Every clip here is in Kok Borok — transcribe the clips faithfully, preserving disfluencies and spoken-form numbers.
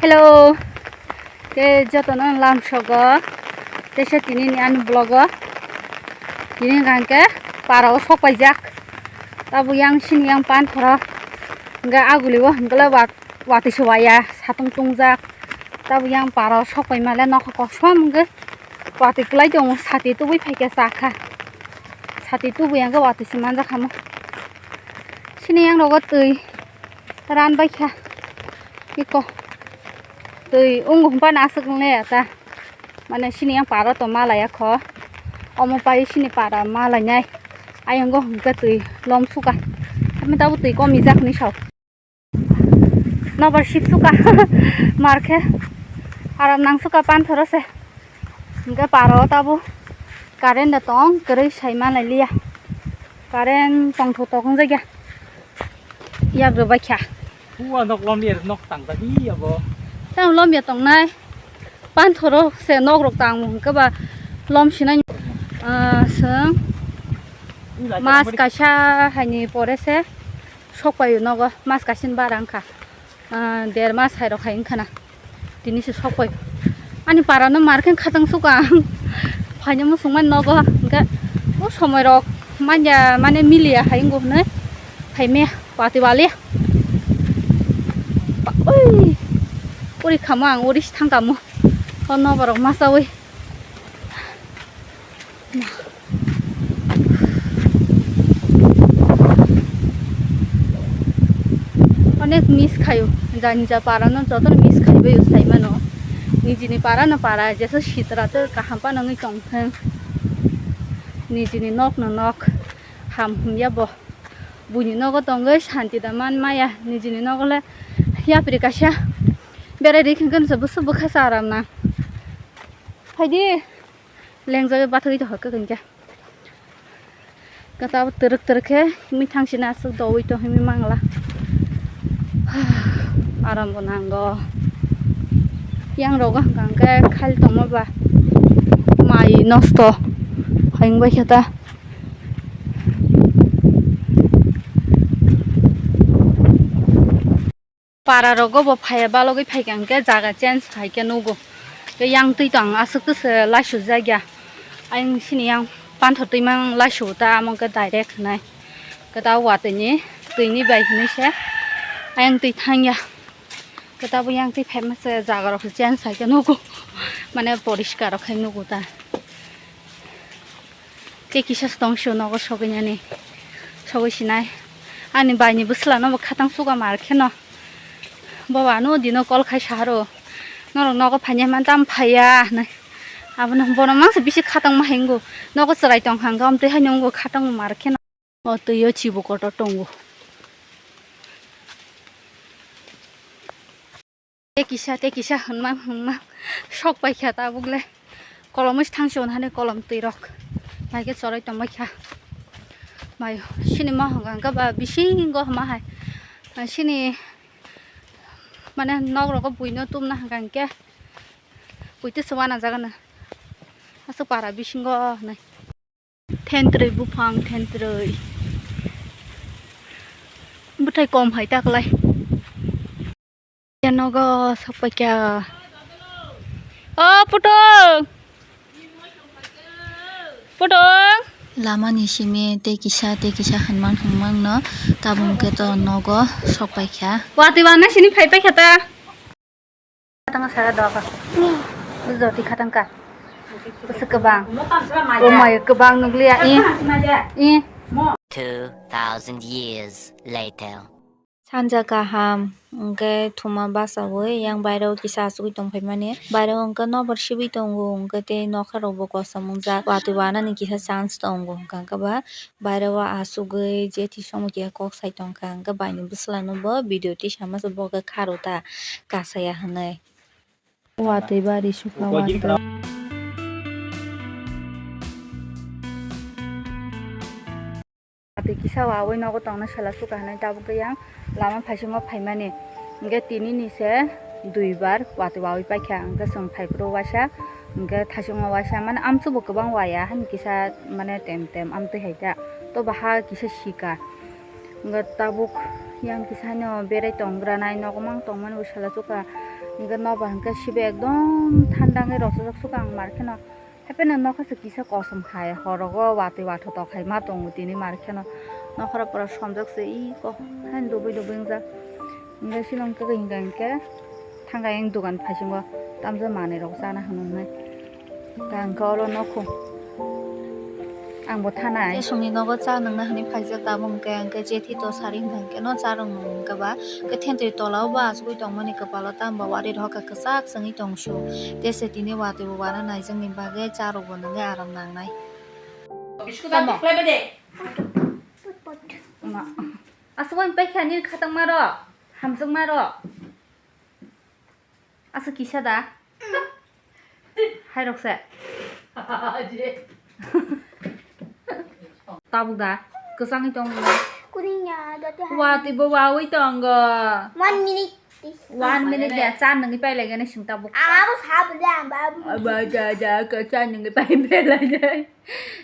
Hello. Te jotono lamsogo. Te se tini ni ani vlog o. Tini hwnkha hwnkhe para o sok paijak. Tabuk yang sini yang panthoro. Hwnkhe aguli o hwnkhe le watwi se waya satung tungjak. Tabuk yang para o sok paima le nokha kosom hwnkhe watwi kwlai tongo, sati tubui phaikhe chakha. Sati tubui hwnkhe watwi se manjak hamo. Sini yang rogo twi. Ran bai kha. Iko. Twi ungu hwnba na aswk wng le ya ta. Mane sini yang para to ma laya kho. Omo pai sini para ma lainai. Ayang go hwnkhe twi lom suka. Ami tabu twi kom ijak ni sao. Nobar sip suka. Mar khe. Aram nang suka panthoro se. Hwnkhe para o tabu. Current da tong kwrwi sai ma lai liya. Current tong thu tong jagya. Yak rwbai kha. Hua nok lom yer nok tang ta hi abo. Tang lom ya tongnai. Panthoro se nok rok tang mung khe ba lom sinai. Ah, swng. Mas kaisa haini pore se sok pai nogo. Mas kaisa ni bara wngkha. Ah, der mas hai rok hai wngkha na. Tini se sok pai. Ani para no mar khe khatang suka ang. Phaina muchung mani nogo hwnkhe o somoi rok manya mane miliya hai wngkha hwnwi phaime pati wali. Oi. Uri khamo ang uri thang kamo. O noborok masawi. Onek miss khayo, jani ja para no joto no miss khaibai o sai mano. Nijini para no para, jesa sitra to kaham pa nangwi tong thang. Nijini nok no nok, ham hum ya bo. Buini nogo tongwi santi da man maya, nijini nogo le yapri kaisa berai ri khangkhe no se busu bwkha sa aram na. Phaidi. Lengjagwi bathagwi tongkha khe hwnkhe. Khe tabuk twrwk twrwk khe himwi thangsina aswk doui tong himwi mangla. Aram bo nango. Yang rogo hwnkha hwnkhe khali tongma ba mai nosto hai wngbai khe ta. Para rogo bo phaiya balogwi phaikha hwnkhe jaga change hai khe nugo. Tei yang twi tong aswk twi se laisu jakya. Ayang sini yang panthor twi mang laisu ta amo khe direct hwnai. Khe ta watwi ni twi ni bai hwnwi se ayang twi thangya. Khe ta bo yang twi phaima se jaga rok se change hai khe nugo. Mane poriskar rok khai nugo ta. Tei kisa se tong sio nogo sogwi nani. Sogwi sinai. Ani bai ni bwsla no bo khatang suka mar kheno. Bo ano dino call khai saharo. Norok nogo phaiya man tam phaiya hinwi. Abono bono mangsa bisi khatang ma hingo. Nogo chwrai tong hang gam twi haino wngkha khatang mar kheno. O twi o chibu kotor tongo. Tei kisa, tei kisa hwnmang, hwnmang. Sok paikha tabuk le. Kolomwi thangsi hwnwi kolom twi rok. Mai khe choroi tongbaikha. Mai sini mohong hwnkha ba bisingo hwnma hai. Sini mane nok rogo buino tumna hwnkha hwnkhe. Buitwi se uanajak hwno. Aswk para bisingo hwnwi. Thentrwi buphang, thentrwi. Bwthai kom hai ta kwlai. Nogo sokpaikha. O putung. Putung. Lama ni simi tei kisa, tei kisa hwnmang hwnmang no tabuk khe to nogo sokpaikha. Watwi wana sini phaipaikha ta. Khatang sara doka. Joti khatang ka. Bwswk kwbang. O mai kwbang nukliya i. I. Two thousand years later. Sanja kaham, hwnkhe thuma bachaui yang baireo kisa achugui tongphaimani. Baireo hwnkhe nokbar sibui tongo, hwnkhe tei nokharokbo kosom wngjak. Watwi wanani kisa chance tongo, hwnkhe ba baireo achugui jethi somoki kok sai tongkha, hwnkhe baini bwsla no bo video tisama se bo khe kharo ta kasaya hinwi. Watwi bari sukha watwi. Watwi kisa wawi nogo tongna sela sukha hinwi tabuk khe yang lama phaisingo phaimani. Hwnkhe tini ni se duibar watwi wawi paikha, hwnkhe chwng phaiphuru waisa, hwnkhe thaisingo waisa, mane amchukbo kwbang waya, hani kisa mane tem tem amtwi hai ta, to baha kisa sika. Hwnkhe tabuk yang kisa haino berai tongranai nogo mang tongmani bo sela sukha. Hingke nobar hingke sibe ekdom thanda wngwi rosojak suka ang mar kheno. Hapheno nokha se kisa kosom hai horogo watwi watho tok hai ma tongo tini mar kheno. Nokhora pura somjak se iko hain dubui dubui wngjak. Hingke sino hingke hingke hingke thangka yang dogan phaisingo tamjak manwi rok chana hwnwi. Tang khe oro nokho. Ang bo thanai. Jesongni nogo cha nungna hwnwi phaijak tabuk hwnkhe, hwnkhe jethi to sari hwnkha hwnkhe no cha rwng nung hwnkhe ba, hwnkhe thentwi tola o bo achugwi tongmani kwpalo tamo wari rohorkha kwchak chwngwi tongsu. Tei se tini watwi bo wana naijakni bagwi cha rok bo nungwi aram nangnai. Biskut tamo? Ma. Aswk bai paikha nini khatangma rok, hamjakma rok. Asa kisa da? Hai rok se. Tabuk da? Kwchangwi tong na? Kuning ya, dati hai. Watwi bo wawi tongo. One minute. One minute ya, cha nungwi pai lai gana sing tabuk. Abo sabo da, babu. Aba ja ja, ka cha nungwi pai pai lai gana.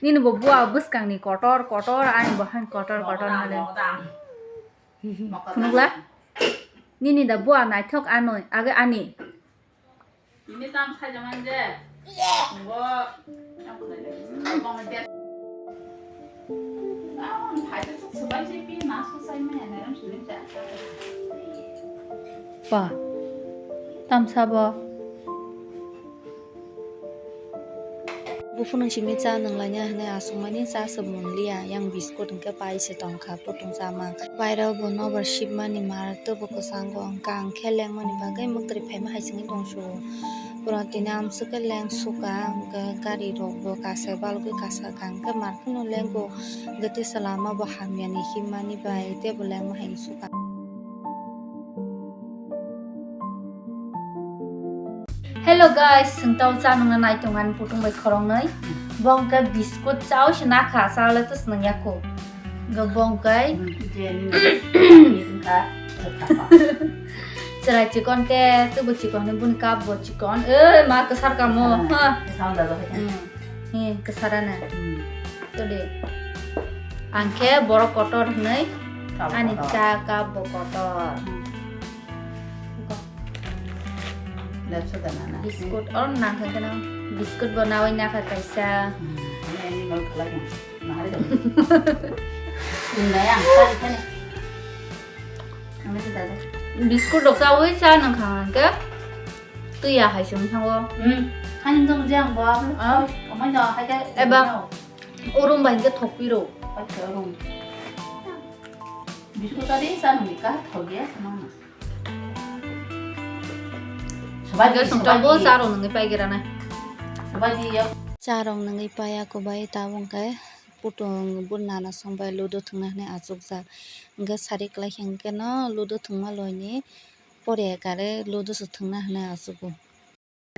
Nini bo bua bwskang ni kotor kotor, ani bo han kotor kotor hali. Hihi. Phunukla? Nini da bua naithok anoi, age ani. Ini tam saja manje. Ngo. Abang dia. Abang thaisa suk sebai si pi mas ko sai manya naram sulit ja. Pa. Tam sabo. Buphunung simi cha nunglaina hwnwi achukmani cha se munliya, yang biskut hwnkhe pai se tongkha, putung chamang. Baireo bo nobar sibmani mar teibo kwchango, hwnkhe ang khe lengmani bagwi mwktwrwi phaima hai chwngwi tongsu. Pura tini amswk khe leng suka, hwnkhe gari rok bo kasa balgwi kasa kha, hwnkhe mar phano lengo, hwnkhe tei se lama bo hamyani himmani bai teibo lengma hai suka. Hello guys, chwng tau cha nungna nai tong ani putung bai khoroknwi. Bo hwnkhe biskut chao se nakha, chale to swnang yaku. Hwnkhe bo hwnkhe chwrai chikon khe, tubu chikon ni buni cup bo chikon. Ei, ma kwsar kamo. Ha. Hi, kwsarana. Todi. Ang khe borok kotor hwnwi ani cha cup bo kotor. Biskut or nangkha kheno biskut bo nawi nakha kaisa. Biskut rok chawi cha nangkha hwnkhe twi ya hai se wng thango. Eba urum bai hwnkhe thokpiro. Biskut tadi sa nungwi ka thok ya sama. Sabai di, sabai di. Cha rok nungwi paiya kubai tabuk hwnkhe putung bun nana song bai ludo thwngna hwnwi achukjak. Hwnkhe sari kwlai khe hwnkhe no ludo thwngma loini pore kare ludo se thwngna hwnwi achugo.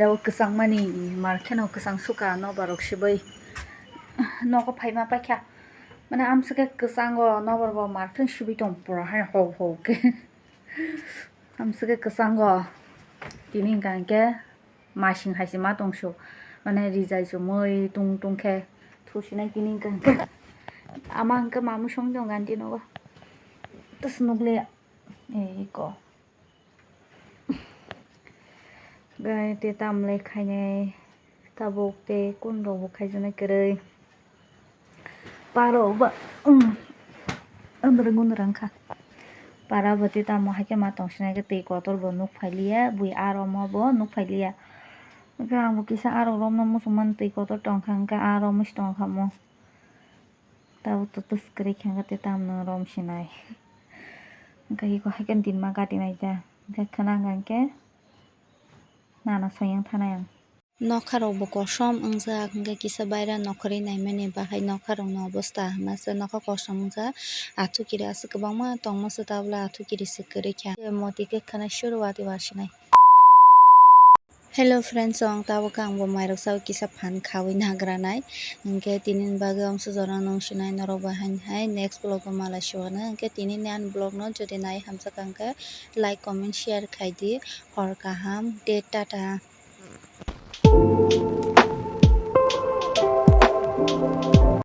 Aro kwchangmani mar kheno kwchang suka nobar rok sibui nogo phaima paikha. Mane amswk khe kwchango nobar bo mar kheno sibui tong pura hai hou hou khe. Amswk khe kwchango tini hwnkha hwnkhe masing hai se ma tongsu. Mane rijai chumui tung tung khe thusinai tini hwnkha hwnkhe. Ama hwnkhe mamui song tong ani nogo. Tos nukliya. Ei ko. Gai te tamle khainai tabuk te kun rok bo khaijaknai kwrwi. Paro ba, um, umrung unrung kha. Para bo te tamo hai khe ma tong sinai khe twi kotor bo nuk phailiya, bui aro mo bo nuk phailiya. Hwnkhe ang bo kisa aro romno muchungmani twi kotor tong kha, hwnkhe aro muisu tong kha mo. Tabuk to twswk kwrwi khe hwnkhe tei tamno rom sinai. Hwnkhe iko haikhe din ma gati nai ta. Hwnkhe khwna hwnkha hwnkhe nana soyang thanai ang. Nokha rok bo kosom wngjak, hwnkhe kisa baira nokhorwi naimani bahai nokha rokni obostha hwnmasa nokha kosom wngjak. Athu kiri aswk kwbangma tongmasa tabla athu kiri se kwrwi kha. Moti khe khwna suru watwi wasinai. Hello friends, ang tabuk ang bo mairok sao kisa phan khawi nagranai. Hwnkhe tini ni bagwi amsa jora nung sinai norok bai haini hai next vlog o malai siwano. Hwnkhe tini ni ani vlog no jodi nai hamjak kha hwnkhe like, comment, share khai di. Hor kaham, de tata.